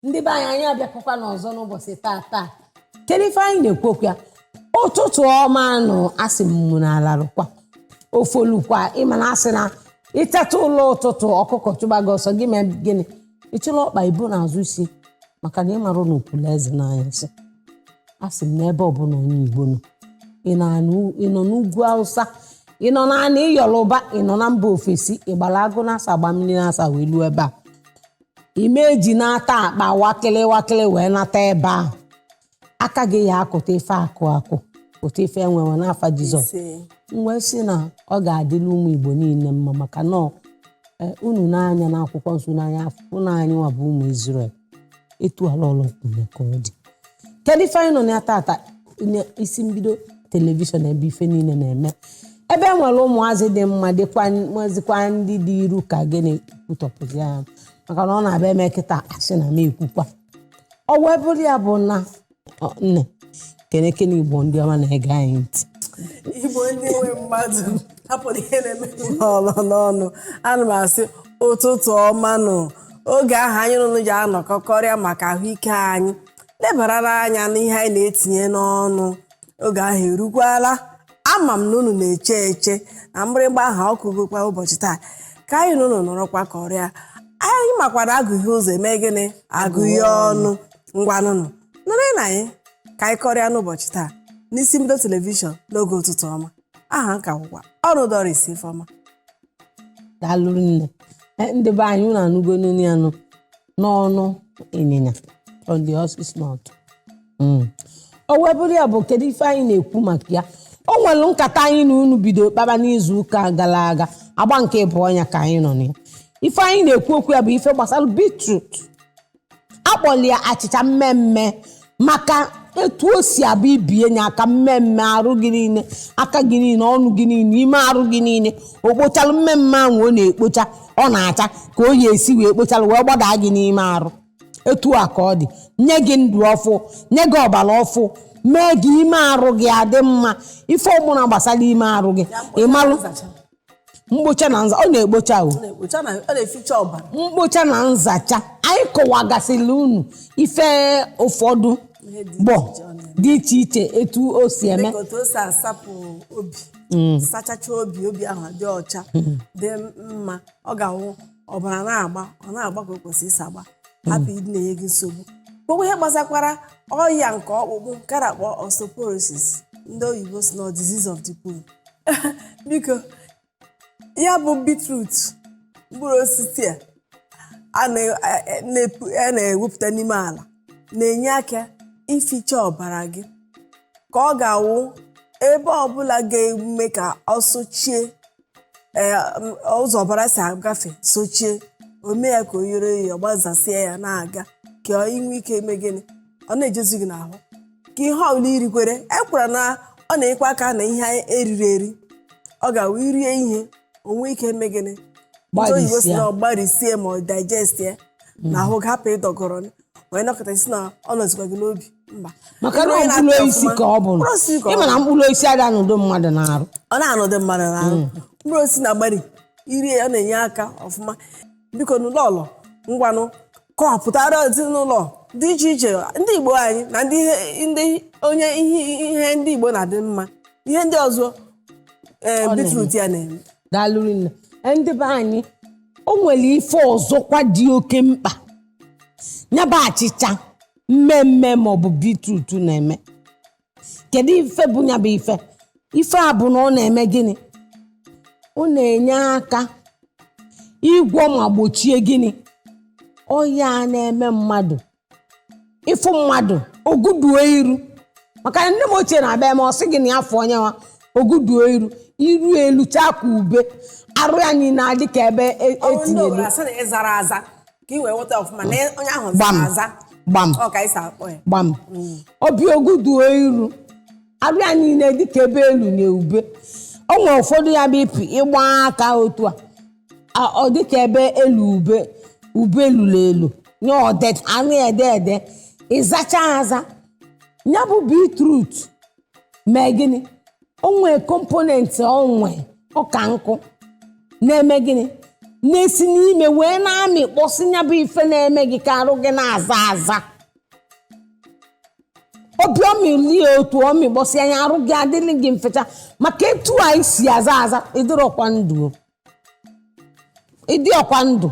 Ndị be anyị, anyị abịakwakwa n'ọzọ n'ụbọchị taa taa. Kedu ife anyị na-ekwu okwu ya? Ụtụtụ ọma nụ. Asị m mụ na alarụkwa ofolukwa. Ịma na asị na ịteta ụlọ ụtụtụ, ọkụkọ chụba gị ọsọ, gị mee gịnị? Ịchụla ọkpa ibu n'azụ isi, maka na ịmarụ na okwulu eze n'anya. Sị asị m n'ebe ọbụla onye Igbo nọ, ị nọ n'ugwu Hausa, ị nọ naanị Yoruba, ị nọ na mba ofesi, ị gbara agụ na-asa agba mmiri na-asa wee luo ebe a, ime eji na-ata akpa wakịlị wakịlị wee nata ebe ahụ, aka gị ya akụta ife akụ akụ, kụta ife enwewe n'afa Jizọs. Ise. M wee sị na ọ ga-adịla ụmụ Igbo niile mma, maka na unu n'anya n'akwụkwọ nsọ n'anya afụ na anyị nwa bụ ụmụ Israel etu ala ọlọ kwuru ka ọ dị. Kedu ife anyị nọ na ya tata? Isi mbido television, ebe ife niile na-eme, ebe e nwere ụmụazị dị mma, dịkwa nwezikwa ndị dị iru ka gịnị kwutọpụzi ya, maka na ọ na-abịa eme kịta asị na m ekwukwa. Ọ wee bụrụ ya bụ na nne kenekene Igbo ndị ọma na-ege anyị ntị. Igbo ndị nwe mmadụ, hapụrụ ihe na-eme n'ọlọ n'ọnụ. Ana m asị ụtụtụ ọma nụ. Oge ahụ anyị nụnụ ji anọkọkọrịa maka ahụike anyị, lebarara anya n'ihe anyị na-etinye n'ọnụ, oge ahụ erukwala. Ama m na unu na-eche eche na mgbịrịgba ahụ ọkụgokwa ụbọchị taa, ka anyị na unu nọrọkwa kọrịa. Anyị makwara agụghị ụzọ eme gịnị, agụghị ọnụ. Ngwanụnụ nụrụ na anyị ka anyị kọrịa n'ụbọchị taa n'isi mbido television n'oge ụtụtụ ọma. Aha nka gwụkwa ọnụ Doris Ifeọma. Daalụ nne. Ndị be anyị, unu anụgo n'onu ya nụ n'ọnụ ịnyịnya from the horse's mouth. O wee bụrụ ya bụ, kedu ife anyị na-ekwu maka ya? O nwere nkata anyị na unu bido kpaba n'izu ụka gara aga, agba nke bụ ọnya ka anyị nọ na ya. Ife anyị na-ekwu okwu ya bụ ife gbasara beetroot. Akpọli ya achịcha mmemme, maka etu o si abụ ibie nye aka mmemme arụ gị niile, aka gị niile, ọnụ gị niile, ime arụ gị niile, o kpochalụ mmemme ahụ ọ na-ekpocha, ọ na-acha ka o yi esi wee kpochalụ wee gbadaa gị n'ime arụ. Etu a ka ọ dị, nye gị ndụ ọfụ, nye gị ọbara ọfụ, mee gị ime arụ gị adị mma. Ife ọbụla gbasara ime arụ gị, ịmalụ mkpocha na nza, ọ na-ekpocha o. Na-ekpocha na ọ na-eficha ọbara. Mkpocha na nzacha, anyị kọwagasịrị unu ife ụfọdụ ihe dị gbọ iche iche ọ na-eme. Dị iche iche etu o si eme. Dịka otu o si asapụ obi, sachacha obi, obi ahụ dị ọcha, dị mma. Ọ ga-awụ ọbara na-agba, ọ na-agba ka o kwesịrị isi agba, hapụ ịdị na-enye gị nsogbu. Kwekwa ihe gbasakwara ọya nke ọkpụkpụ, nke a na-akpọ osteoporosis, ndị oyibo si na disease of the bone. Biko, ya bụ beetroot, mkpụrụ osisi a a na-ewepụta n'ime ala, na-enye aka ificha ọbara gị, ka ọ ga-awụ ebe ọbụla ga-eme ka ọ sochie ụzọ ọbara si agafe, sochie, o mee ya ka o yere oyi, ọ gbazasịa ya na-aga, ka ị nwee ike ime gịnị, ọ na-ejezu gị n'ahụ, ka ihe ọbụla irikwere e kwara na ọ na-enyekwa aka na ihe eriri eri. Ọ ga-awụ irie ihe, o nwee ike eme gịnị? Ndị oyibo si na ọ gbarisie ma ọ digest ya na ahụ, ga-hapụ ịdọgọrọ wee nọkọta isi na ọ nọzikwa gị n'obi. Mba. Maka na Onye mkpụrụ na-apịa osisi ọfụma, ka ọ bụ. Mkpụrụ osisi ka ọ ịma na bụ. Mkpụrụ osisi ada n'udo mmadụ na-arụ. Ọ na-anọdụ mmadụ n'ahụ. Mkpụrụ osisi na-agbari, irie ya, ọ na-enye aka ọfụma. Biko n'ụlọ, ngwanụ, kọwapụtara ezinụlọ dị iche iche, ndị Igbo anyị na ndị ndị onye ihe ihe ndị Igbo na-adị mma, ihe ndị ọzọ ee Ọ beetroot ya na-eme. Daalụ rinne. Ndị be anyị, o nwere ife ọzọkwa dị oke mkpa ya bụ achịcha mmemme maọbụ beetroot na-eme. Kedu ife bụ ya bụ ife? Ife a bụ na ọ na-eme gịnị? Ọ na-enye aka ịgwọ ma gbochie gịnị? Ọya a na-eme mmadụ, ịfụ mmadụ oguduo iru. Maka na nne m ochie na-abịa eme, ọ sị gị na ya fụ onye nwa oguduo iru, iru elu chaa ka ube, arụ ya niile adị ka ebe Ọ bụrụ ndị etinyelu. obodo asị na ịzara aza, ka ị wee ghọta ọfụma na onye ahụ Gbam. zara aza. Gbam. Ọ ka anyị si akpọ ya. Gbam. Obi oguduo iru, arụ ya niile dị ka ebe elu na ube. O nwere ụfọdụ ya bụ ịpị ịgba aka otu a, ọ dị ka ebe elu ube, ube luru elu nye ode anụ ede ede ịzacha aza. Ya bụ beetroot mee gịnị? O nwee component, onwe ọka nkụ na-eme gịnị? Na-esi n'ime wee na-amịkpọsị ya bụ ife na-eme gị ka arụ gị na-aza aza. Obi ọmịlie otu ọmịkpọsị anya, arụ gị adịghị gị mfecha, maka etu anyị si aza aza. Ịdịrọkwa ndụ o. Ịdị ọkwa ndụ.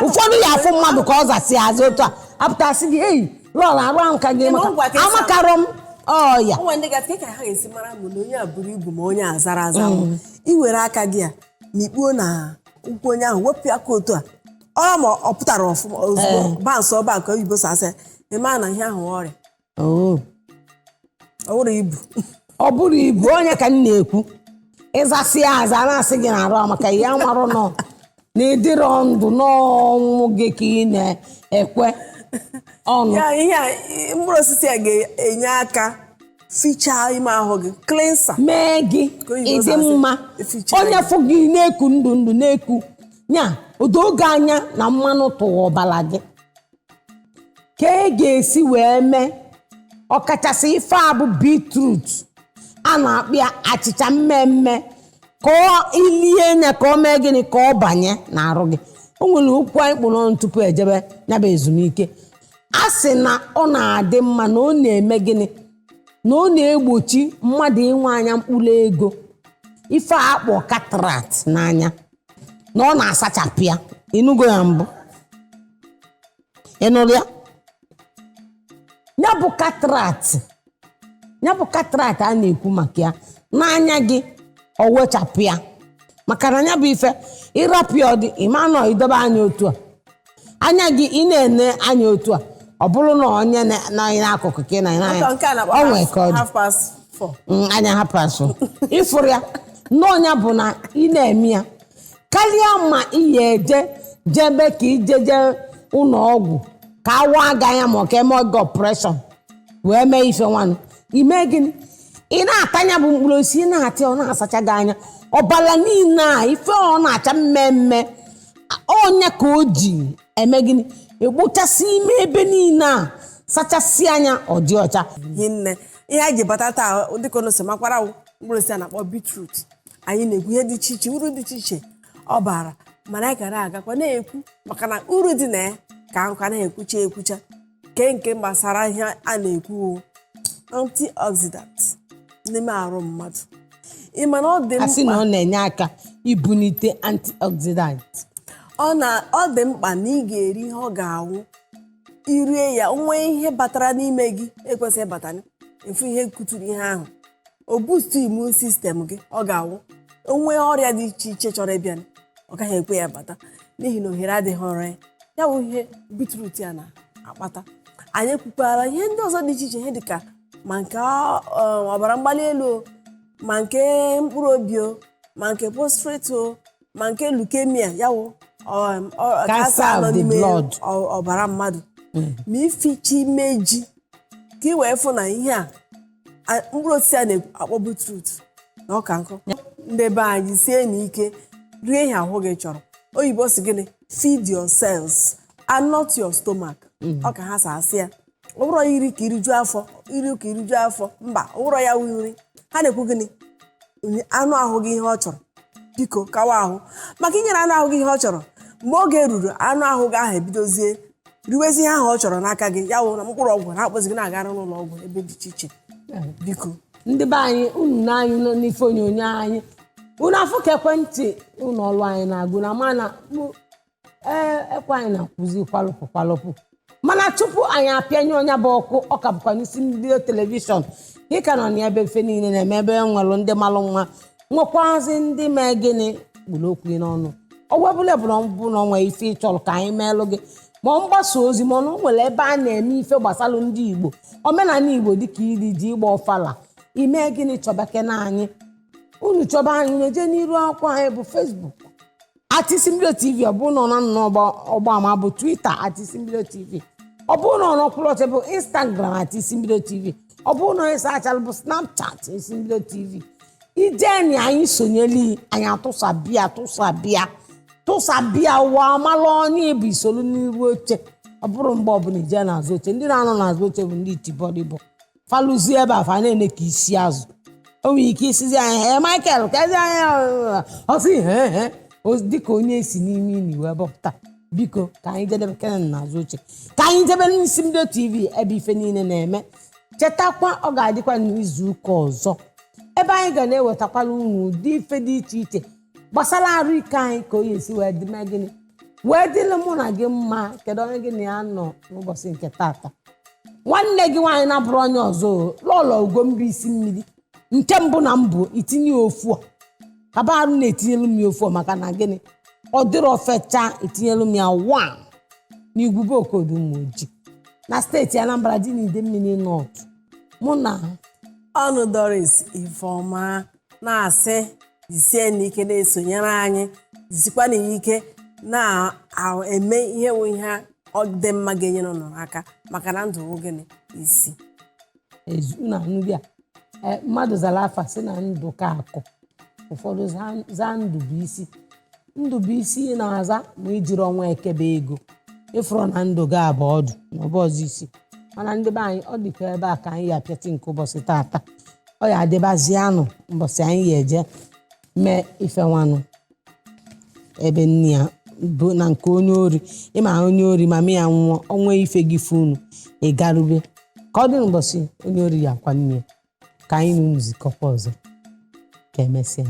Ụfọdụ ya afụ mmadụ ka ọ zasị aza otu a, apụtasị gị, "Ei, lọla, arụ ahụ ka gị." Ịma maka ngwa ka esi amakarọ m ọya. O nwere ndị gasị ka ha ga-esi mara ma na onye a buru ibu, ma onye a zara aza. Nwụ iwere aka gị a mikpuo na ụkwụ onye ahụ, wepụ ya ka otu a ọ ma ọ pụtara ọfụma ozugbo, bansị ọba nke oyibo sasị, ịma na ihe ahụ ọrịa. Oo. Ọ wụrụ ibu. Ọ bụrụ ibu onye ka m na-ekwu, ịzasị ya aza, na-asị gị na-arụ maka ya marụ nọ na ịdịrọ ndụ n'ọnwụ gị ka ị na-ekwe ọnụ. Ya ihe a, mkpụrụ osisi a ga-enye aka fichaa ime ahụ gị, cleanser. Mee gị Ka oyibo ịdị si asị, mma. efichaa Onye gị. fụ gị na-eku ndụ ndụ, na-eku nya odo anya na mmanụ tụwa ọbara gị, ka e ga-esi wee mee. Ọkachasị ife a bụ beetroot a na-akpị ya achịcha mmemme, ka ọ ilie ya, ka ọ mee gịnị? Ka ọ banye n'arụ gị. O nwere okwu anyị kpụrụ ọnụ tupu ejebe ya bụ ezumike. A sị na ọ na-adị mma, na ọ na-eme gịnị? Na ọ na-egbochi mmadụ inwe anya mkpụrụ ego, ife a akpọ cataract n'anya, na ọ na-asachapụ ya. Ịnụgo ya mbụ? Ị nụrụ ya? Ya bụ cataract, ya bụ cataract a na-ekwu maka ya n'anya gị, ọ wechapụ ya, maka na ya bụ ife ịrapụ ya, ọ dị ịma nọ idobe anya otu a, anya gị ị na-ene anya otu a, ọ bụrụ na onye na n'akụkụ ka ị na-ene anya. Nke a na-akpọ Ọ nwee ka ọ dị. half past four. Anya hapụ asụ ịfụrụ ya n'ọnya bụ na ị na-eme ya karịa, ma ị ya eje jebe ka ijeje ụlọ ọgwụ ka awa gị anya, ma ọ ka eme gị operation wee mee ife nwanụ. Ime gịnị? Ị na-ata ya bụ mkpụrụ osisi, ị na-ata ya, ọ na-asacha gị anya, ọbara niile a, ife ọ na-acha mmemme ọnya ka o ji eme gịnị? Ekpochasị ime ebe niile a, sachasị anya, ọ dị ọcha. Hinne ihe anyị ji bata taa, dịka unu si makwara, wụ mkpụrụ osisi a na-akpọ beetroot. Anyị na-ekwu ihe dị iche iche, uru dị iche iche ọ bara, mana anyị gara agakwa na-ekwu maka na uru dị na ya ka ahụ ka na-ekwucha ekwucha ke nke gbasara ihe a na-ekwu antioxidant n'ime arụ mmadụ. Ị ma na ọ dị A sị na mkpa ọ na-enye aka ibunite antioxidant. Ọ dị mkpa na ị ga-eri ihe ọ ga-awụ irie ya, nwee ihe batara n'ime gị ekwesịghị ịbata, efu ihe kuturu ihe ahụ, o boost immune system gị. Ọ ga-awụ onwe ọrịa dị iche iche chọrọ ịbịa, ọ gaghị ekwe ya bata, n'ihi na ohere adịghị ọrụ ya. Ya bụ ihe beetroot ya na-akpata. Anyị ekwukwara ihe ndị ọzọ dị iche iche, ihe dịka ma nke ọbara mgbali elu o, ma nke mkpụrụ obi o, ma nke prostate o, ma nke leukemia, ya wụ Cancer nọ of the n'ime blood. ọbara mmadụ. Ma ificha imeji ka ị wee fụ na ihe a mkpụrụ osisi a na-akpọ beetroot na ọka nkụ. Ndị be anyị, sie n'ike rie ihe ahụ gị chọrọ. Oyibo si gịnị? "Feed your cells and not your stomach." Ọ ka ha si asị ya, ọ bụrụ iri ka iriju afọ, iri ka iriju afọ, mba, ọ bụrụ ya wụ nri. Ha na-ekwu gịnị? Nye anụ ahụ gị ihe ọ chọrọ. Biko kawa ahụ maka inyere anụ ahụ gị ihe ọ chọrọ. Mgbe oge ruru, anụ ahụ gị ahụ ebidozie riwezi ihe ahụ ọ chọrọ n'aka gị, ya wụ na mkpụrụ ọgwụ na-akpọzi gị na-agara n'ụlọ ọgwụ ebe dị iche iche. Biko. Ndị be anyị, unu na-anyị nọ n'ife onyonyo anyị, unu afụ ka ekwentị ụlọ ọrụ anyị na-agụ na ma na ee, ekwe anyị na-akwụzi kwalụpụ kwalụpụ. Mana tupu anyị apịanye ọnya bụ ọkụ, ọ ka bụkwa n'isi mbido television ị ka nọ n'ebe efe niile na-eme, ebe e nwere ndị malụ nwa, nwekwazi ndị mee gịnị kpụrụ okwu gị n'ọnụ. Ọ webụla bụ na ọ bụ na ọ nwere ife ị chọrọ ka anyị meelụ gị, ma ọ mgbasa ozi, ma ọ na o nwere ebe a na-eme ife gbasara ndị Igbo, omenala Igbo, dịka iri ji, ịgba ọfala, ime gịnị? Chọbakena anyị. Unu chọba anyị, unu eje n'iru akwụkwọ anyị bụ Facebook @Isimbido TV, ọ bụrụ na ọ na nnọọ ọgba ama bụ Twitter @Isimbido TV, ọ bụrụ na ọ nọkwụrụ ọchị bụ Instagram @Isimbido TV, ọ bụrụ na ịsa achalụ bụ Snapchat Isimbido TV. Ijeni anyị sonyeli anyị, atụsa bịa, tụsa bịa, tụsa bịa, ụwa amala onye bụ isolu n'iru oche. Ọ bụrụ mgbe ọbụla ije n'azụ oche, ndị na-anọ n'azụ oche bụ ndị itibọdịbọ falụzie ebe a, fa na-ene ka isi azụ. O nwere ike isizi anyị, "Ee, Michael, kezi anyị." Ọ sị he he. Dịka onye si n'ime ili wee bọpụta. Biko, ka anyị jedebe kenen n'azụ oche, ka anyị jebe n'Isi Mbido TV, ebe ife niile na-eme. Chetakwa, ọ ga-adịkwa n'izu ụka ọzọ, ebe anyị ga na-ewetakwala unu ụdị ife dị iche iche gbasara arụ ike anyị, ka o esi wee dị, mee gịnị, wee dịrị mụ na gị mma. Kedu onye gị na ya nọ n'ụbọchị nke tata? Nwanne gị nwaanyị na-abụrụ onye ọzọ o, Lọlọ Ugomba isi mmiri nke mbụ na mbụ. Itinye ofu a kaba arụ na-etinyelu m ya ofu a, maka na gịnị? Ọ dịrọ fecha. Etinyelu m ya one n'Igwube Okodu Ojii na steeti Anambra, dị n'Idemmili North. Mụ na Ọnụ Doris Ifeọma na-asị jisie n'ike na-esonyere anyị, jisikwa ike na-eme ihe wụ ihe ọ dị mma ga-enyere ụnụ aka, maka na ndụ wụ gịnị? Isi. Ezu na anụghị a. Mmadụ zara afa sị na ndụ ka akụ. Ụfọdụ zaa ndụ bụ isi. Ndụ bụ isi ị na-aza ma ijiri ọnwa ekebe ego ịfụrụ na ndụ gị abụ ọdụ na ọbụ ọzọ isi. Mana ndị be anyị, ọ dịkwa ebe a ka anyị ya apịatị nke ụbọchị tata. Ọ ya adịbazi anụ mbọsị anyị ya eje mee ife nwanụ ebe nne ya bụ na nke onye ori. Ịma onye ori ma ya nwụọ ọnwa ife gị funu ị garube ka ọ dị n'ụbọchị onye ori ya akwa nne ya. Ka anyị na unu zikọkwa ọzọ. Ka emesịa.